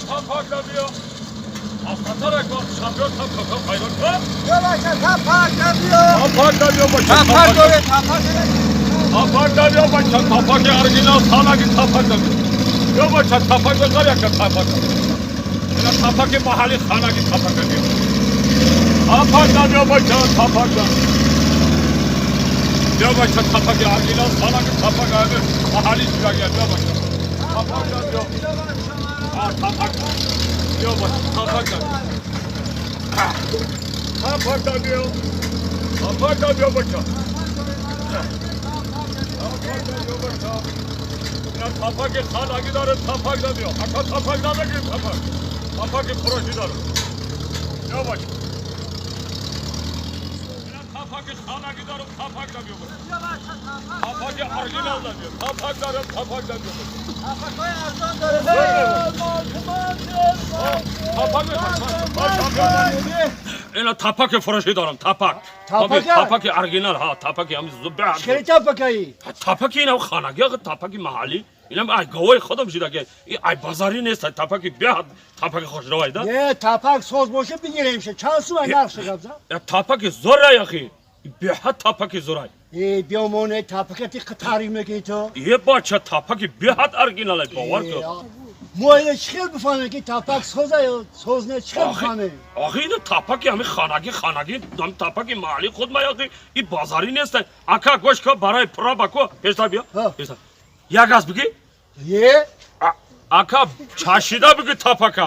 Тапак да биё. Аз қатара шампион тапак пайдо кун. Биё, бача, тапак да биё. Тапак да биё, бача. Тапак доре, тапак дора. Тапак да биё, бача, тапаки оригинал, санаги тапак да биё. Биё, бача, тапак бихар, яка тапак. Ина тапаки маҳалли, ханаги тапак да биё. Тапак да биё, бача, тапак да. Биё, бача, тапаки оригинал, санаги тапак ами маҳалли шудаги, биё, бача. Тапак да биё. А, тапак. Биё, бача, тапак да. Тапак да биё. Тапак да биё, бача. Тапак да биё, бача. Ина тапаки ханаги дорем, тапак да биё. Ака, тапак намегирим, тапак. Тапаки фурӯшӣ дорем. Биё, бача. Ина тапаки ханаги дорем, тапак да биё, бача. Тапаки оригинал да биё. Тапак дорем, тапак да биё, бача. Тапакҳои арзон дорем. Тапак мехоҳам. Ина тапаки фурӯшӣ дорам, тапак. Тапака? Тапаки оригинал, ҳа, тапаки ҳами зубе. Хеле тапакаи. Тапаки инам ханаги, охи, тапаки маҳаллӣ. Инам ай говои худам шидаги. И ай базарӣ нест, тапаки беҳад тапаки хушравай да. Е, тапак соз боша, бигиремша. Чанд сум нархша гапза? Я тапаки зорай, ахи. Беҳад тапаки зорай. Е, биё, моне тапакати таъриф мекунӣ ту. Е, бача, тапаки беҳад оригиналай, бовар кун. Мо ина чӣ хел бифаҳмем, ки тапак соза ё соз не? Чӣ хел бифаҳмем? Ахи, ина тапаки ҳами ханаги, ханаги, ҳами тапаки маҳалли худ ма, ахи, и базарӣ нест. Ака, гӯш ка, барои проба ко, пештар биё. Ҳа. Пештар. Як аз бигӣ? Е. Ака, чашида бигӣ тапака.